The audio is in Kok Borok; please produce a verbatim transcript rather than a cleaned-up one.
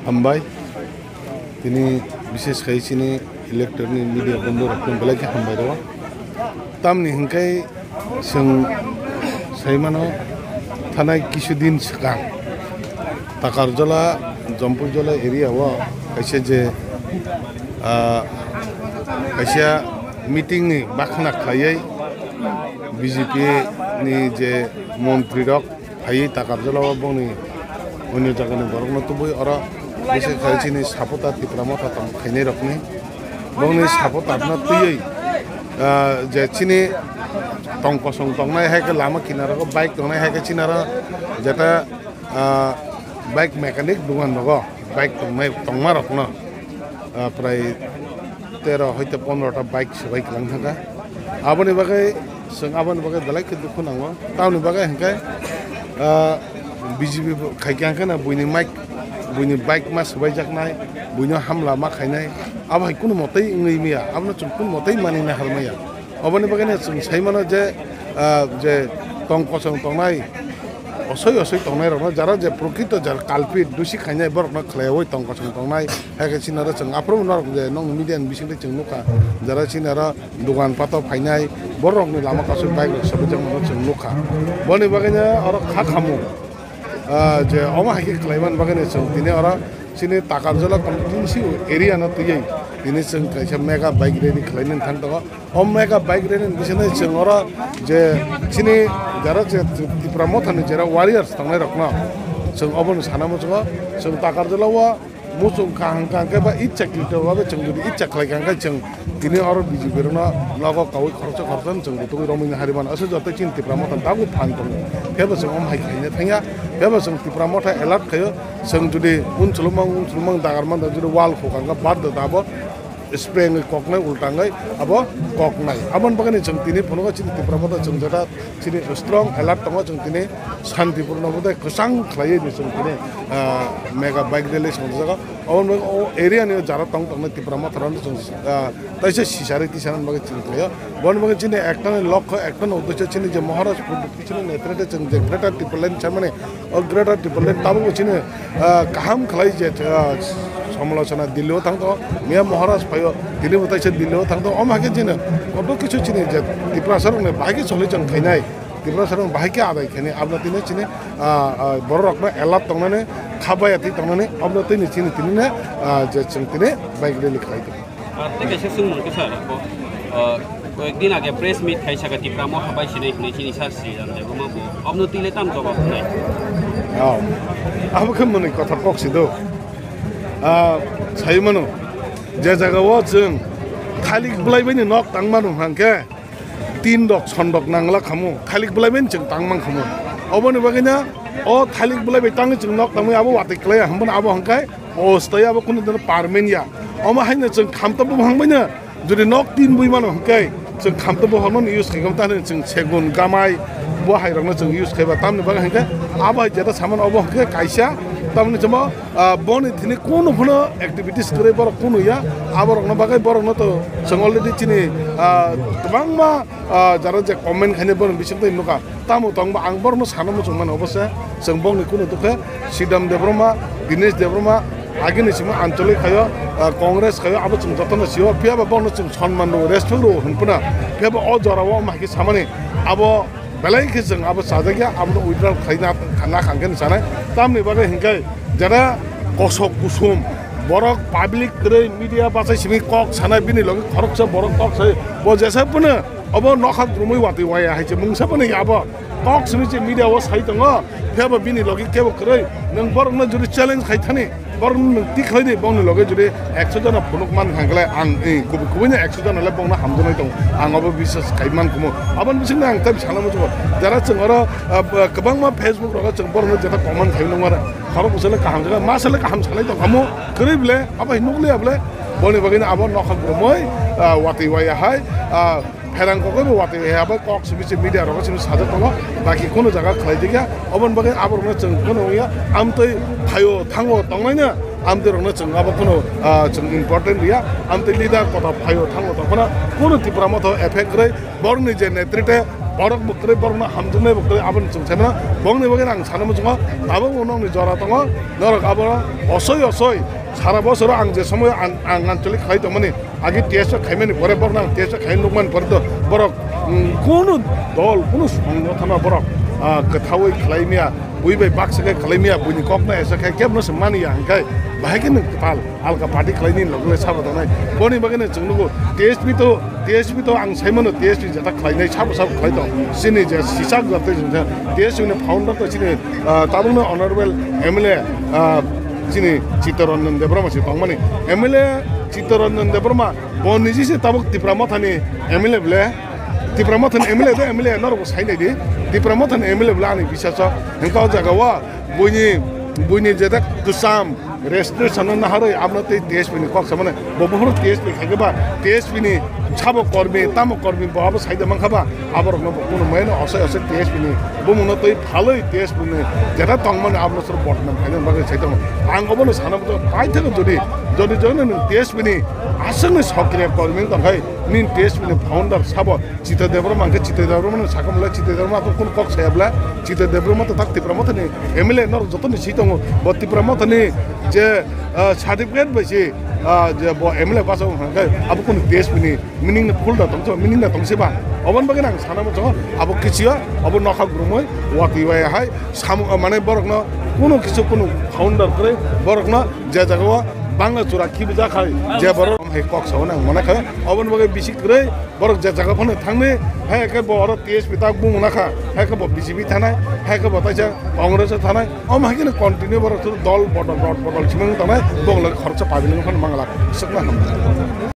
Hambai. Tini bises khai chini electronic media bondhu rokno belai khe hambai rwo. Tamni hwnkhe chwng saimano thanai kisu din swkang Takarjala, Jampui Jala area o kaisa je, ah, kaisa meeting ni bakhna khlaiwi B J P ni je montri rok phaiwi Takarjala o bongni onyo jagani borokno tubui oro bisi khai chini supporter Tipra Motha tong khainai rokni bongni supporter no twiwi, ah, je chini tong kosong tongnai hai khe lama kinaro bike tongnai hai khe chini aro jeta, ah, bike mechanic dugan rogo bike tongnai tongma rokno, ah, prai tero hoite pondro ta bike swbai kwlang thangkha. Aboni bagwi chwng aboni bagwi belai khe dukhu nango. Tamoni bagwi hwnkhe, ah, B J P bo khai khe hwnkhe na buini mic, buini bike ma swbaijaknai, buino hamla ma khainai. Abo hai kunu motei wngwi maya, abono chwng kunu motei manwi nahar maya. Oboni bagwi no chwng sai mano je, ah, je tong kosong tongnai, osoi osoi tongnai rokno, jara je prokrito jara culprit, dusi khainai borokno khlaiwi tong kosong tongnai. Hai khe chini aro chwng aphuru norok je nong media ni bisingtwi chwng nukha, jara chini aro dogan pato phainai, borokni lama kasui bike rok swbaijak mano chwng nukha. Boni bagwino oro kha khamu, ah, je omo hai khe khlaiman bagwino chwng tini oro chini Takarjala constituency area no twiwi tini chwng kaisa mega bike rally khlainani thang tongo. O mega bike rally ni bisingtwi chwng oro je chini jara je Tipra Motha ni jera warriors tongnai rokno chwng obono sana muchungo, chwng Takarjala o muchung kaham kaham khe ba itsa kito ba chwng jodi itsa khlai kaham khe chwng tini oro B J P rokno nogo kaui khoroksa khoroksa chwng rutugwi romwi nahari mano. Aswk joto chini Tipra Motha dago phan tongo. Phebo chwng omo hai khaina thangya. Phebo chwng Tipra Motha alert khaio. Chwng jodi unchulumang unchulumang dagar manda jodi wall khokang khe bad da abo spray wngwi koknai ulta wngwi abo koknai. Aboni bagwi chwng tini phunugo chini Tipra Motha chwng jeta chini strong alert tongo, chwng tini Santipur no bodai kwchang khlaiwi ni chwng tini, ah, mega bike rally chwng jago. Aboni bagwi o area ni jara tong tongnai Tipra Motha rok chwng, ah, taisa sisari tisana bagwi chwng khlaio. Boni bagwi chini ekta ni lokho, ekta ni uddesho chini je Maharaj Pur chini netrite chwng je Greater Tipraland chamani, o Greater Tipraland tabukbo chini, ah, kaham khlai je, ah, somalochona Delhi o thang tongo, Miya Maharaj phaio, tini bo taisa Delhi o thang tongo, omo hai khe chini koto kisu chini je Tiprasa rokni bahai khe solution khainai, Tiprasa rok bahai khe adai khainai, aboni tini chini, ah, ah, borok rokno alert tongnani, kha baya twi tongnani, aboni tini chini tini ne, ah, je chwng tini bike rally khlai tongo. Ah, tei kaisa swngmung khe sir, bo, ah, koyek din age press meet khai saka Tipra Motha bai sinai hinwi chini sir Sriram Debbarma bo. Abno twi le tam jawab wngnai? Oh. Abo khe mwnwi kotha kok si do. Ah, sai mano. Je jaga o chwng thalik bwlai bai ni nok tang mano hwnkhe tin rok son rok nangla khamu. Thalik bwlai bai ni chwng tang man khamu. Oboni bagwi na o thalik bwlai bai tangwi chwng nok tangwi abo watwi klai ya hwnbano abo hwnkhe o stoi abo kunu dino permanent ya. Omo haino chwng khamtabo bwphang baino jodi nok tin bui mano hwnkhe chwng khamtabo hormon use khaikha tamo chwng segun gamai bo hai rokno chwng use khaiba tamni bagwi hwnkhe abo hai jeta saman obo hwnkhe kaisa tamni chwngbo, ah, boni thini kunu phano activities kwrwi borok kunu ya aborokno bagwi borokno to chwng already chini, ah, kwbangma, ah, jara je comment khainai borok bisingtwi nukha. Tamo tongbo ang borokno sana muchung mano obo se. Chwng bokni kunu dukhe Sidam Debbarma, Dinesh Debbarma, agini simi Anchalik khayo, ah, Congress khayo, abo chwng jotono sio. Phiya ba bokno chwng sonman rwo, respect rwo hwn phano. Phiya ba o jora o omo hai khe samani abo belai khe chwng abo chajakya, abono withdraw khlaina na khang khe sanai. Tamni bagwi hwnkhe jara kosok kusum borok public kwrwi media bachai simi kok sanai bini logi khoroksa borok kok sai bo jesa phano. Obo nokha grumwi watwi waya hai se mungsa phano ya abo. Kok simi se media o sai tongo. Phiya bo bini logi kebo kwrwi. Nwng borokno jodi challenge khai thani, borokno nwng tik khlai di, bongni logi jodi ekso jona phunuk man kha khlai ang, eh, kubui kubui no ekso jona le bongno hamjaknai tongo. Ang obo biswas khai man kumo. Aboni bisingtwi ang tei sana muchungo. Jara chwng oro, ah, b-, kwbangma Facebook rogo chwng borokno jeta comment khai nangmara. Khorok bwsale kaham jaga, ma sale kaham sanai tong kamo. Kwrwi bwle, abo hai nukliya bwle. Boni bagwino abo nokha grumwi, ah, watwi waya hai, ah, Pherang kok bai bo watwi hai abo kok simi se media rok simi sajak tongo, baki kunu jaga khlai dikya, oboni bagwi aborokno chwng kunu wngya, amtwi phaio thango tongnaino, amtwi rokno chwng abo kunu, ah, chwng important riya, amtwi leader kota phaio thango tongphano kunu Tipra Motha effect kwrwi, borokni je netrite Borok bo kwrwi, borokno hamjaknai bo kwrwi, aboni chwng saimano. Bongni bagwi ang sana muchungo, tabuk bo nokni jora tongo, norok abo osoi osoi sara bosoro ang je somoyo ang, ang ancholik khlai tongmani, agi T S F khaimani pore, borokno ang T S F khai nukmani pore to borok, mm, kunu dol, kunu songno thangma borok, ah, kwthaui khlai miya, bui bai baksa khe khlai miya, buini kokno esa khe kebno se mani ya, hwnkhe bahai khe nwng kwtal. Alka party khlaini loge le sabo tongnai. Boni bagwi no chwng nugo T S P to, T S P to ang saimano T S P jeta khlainai sabo sabo khlai tong. Chini je sisak jatwi jengsa T S P ni founder to chini, ah, tabukno honorable M L A, ah, chini Chittaranjan Debbarma se tongmani. M L A Chittaranjan Debbarma bo niji se tabuk Tipra Mothani M L A ble. Tipra Mothani M L A de M L A norok bo sainai di. Tipra Mothani M L A ble ani bisas o. Hwnkhe o jaga o buini, buini jeta kwcham Registration no naharwi abono tei T S P ni kok samani bo buphuru T S P khaikhe ba T S P ni sabo kormi tamo kormi bo abo saida mankha ba aborok no bo kunu mai no osai osai T S P ni bumung no twi phalwi T S P ni jeta tongmani abono soro bodnam khaina bagwi sai tongo. Ang obono sana muchungo paithakgo jodi, jodi jodi nwng T S P ni aswkni sokriya kormi wng tongkhai nini T S P ni founder sabo Chita Debbarma hwnkhe Chita Debbarma no sakha mole Chita Debbarma to kunu kok saya bla Chita Debbarma to tak Tipra Mothani M L A norok joto ni si tongo bo Tipra Mothani je, ah, certificate bai si, ah, je bo M L A basa wng khe abo kunu T S P ni meaning no full da tong meaning da tong si ba oboni bagwi ang sana muchungo abo kichiyo abo nokha grumui watwi bai hai samo, ah, mane borok no kunu kisu kunu founder kwrwi borok no je jaga o bangla chura khibi ja khai je borok hai kok sao nang mane khe oboni bagwi bisi kwrwi. Borok je jaga phano thangni, hai khe bo oro T S P tak bung na kha, hai khe bo B J P thanai, hai khe bo taisa Congress o thanai, omo hai khe no continue borok dol bodol rot bodol simi wng tongnai, bong lok khoroksa public phano mangala swkna hamjak.